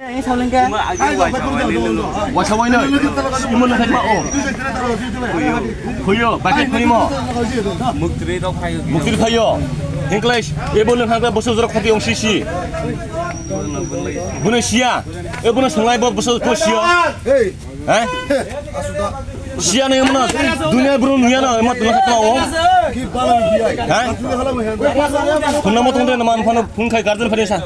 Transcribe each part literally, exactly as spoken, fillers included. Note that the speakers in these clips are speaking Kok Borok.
Waisa wainoi. Imo no khaima o. Khuyo, bakhe khuimo. Muktri phayo. Hinklai, ebo no khaga boso jora khati ong sisi. Buno siya. Ebo no songlai bo boso ko siya. He? Siya nai mano. Dunia bro nuya na, emo tengah tengah o. He? Huna mo tongde na man phano phung khai garden phani sa.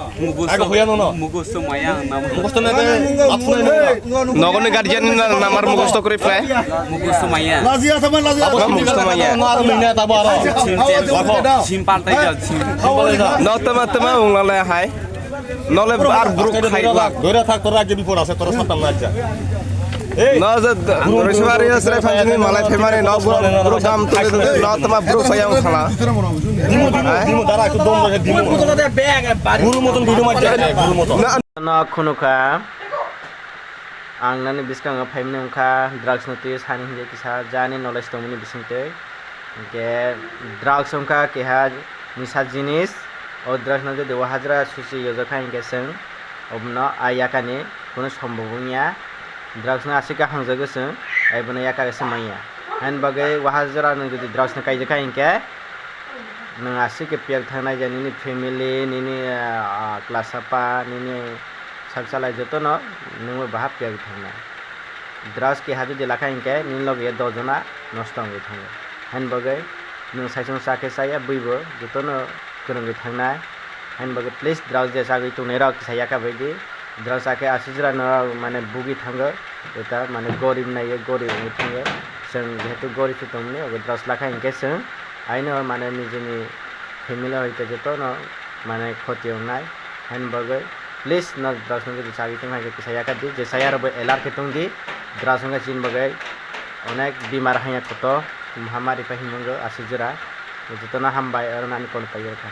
Aga huya no no. Mugusto maya ang nama. Mugusto na de, mat phunai no. Nogoni guardian na namar mugusto kori phlai. Mugusto maya. Lazia sama lazia. Abo mugusto maya. No aro mina tabo aro. Sim, sim, sim. Sim paltai jat, sim. No tama tama ungla lai hai. Nole ar bruk khai ba. Dora thak tora je bipor ase tora satam na ja. No je Rishwari asre phanjini malai phemani no bruk dam tole no tama bruk sayang khala. Dimu dimu dimu dara ekdom dom dimu. Guru moton guru ma ja guru moton. No khunukha. Ang nani bwskango phaimani wngkha drugs no twi sani hinwi kisa jani knowledge tongmani bisingtwi. Hinkhe drugs wngkha keha nisa jinis, o drugs no jodi o hajra susi yojak kha hinkhe chwng obono a yakani kunu sombhob wngya. Drugs no aswk khe hangjago chwng, ai bono yakar se manya. Haini bagwi o hajra nwng jodi drugs no kaijak kha hinkhe nwng aswk khe piyok thangnai je nini family, nini, ah, ah, klasapa, nini sak chalai jotono nwngbo baha piyok thangnai. Drugs keha jodi lakha hinkhe nini loge doh jona nosto wngwi thango. Haini bagwi nwng saichung cha khe chaya bwibo jotono kwrwngwi thangnai. Haini bagwi please drugs je chagwi tongnairok kisa yaka baidi. Drugs chakhe aswk jora norok mane bugwi thango. Eta mane gorib naiyo gorib wngwi thango. Chwng jehetu gorib se tongmani obo drugs lakha hinkhe chwng aino mane nijini family hoite jotono mane khoti wngnai. Haini bagwi please no drugs no jodi chagwi tongkha hinkhe kisa yaka di, je chaya rokbo alert khe tongdi. Drugs wngkha chini bagwi onek bimar hanya koto mahamari pai hinwi wngkha aswk jora. Jotono hambai oro nani kono pai rwkha.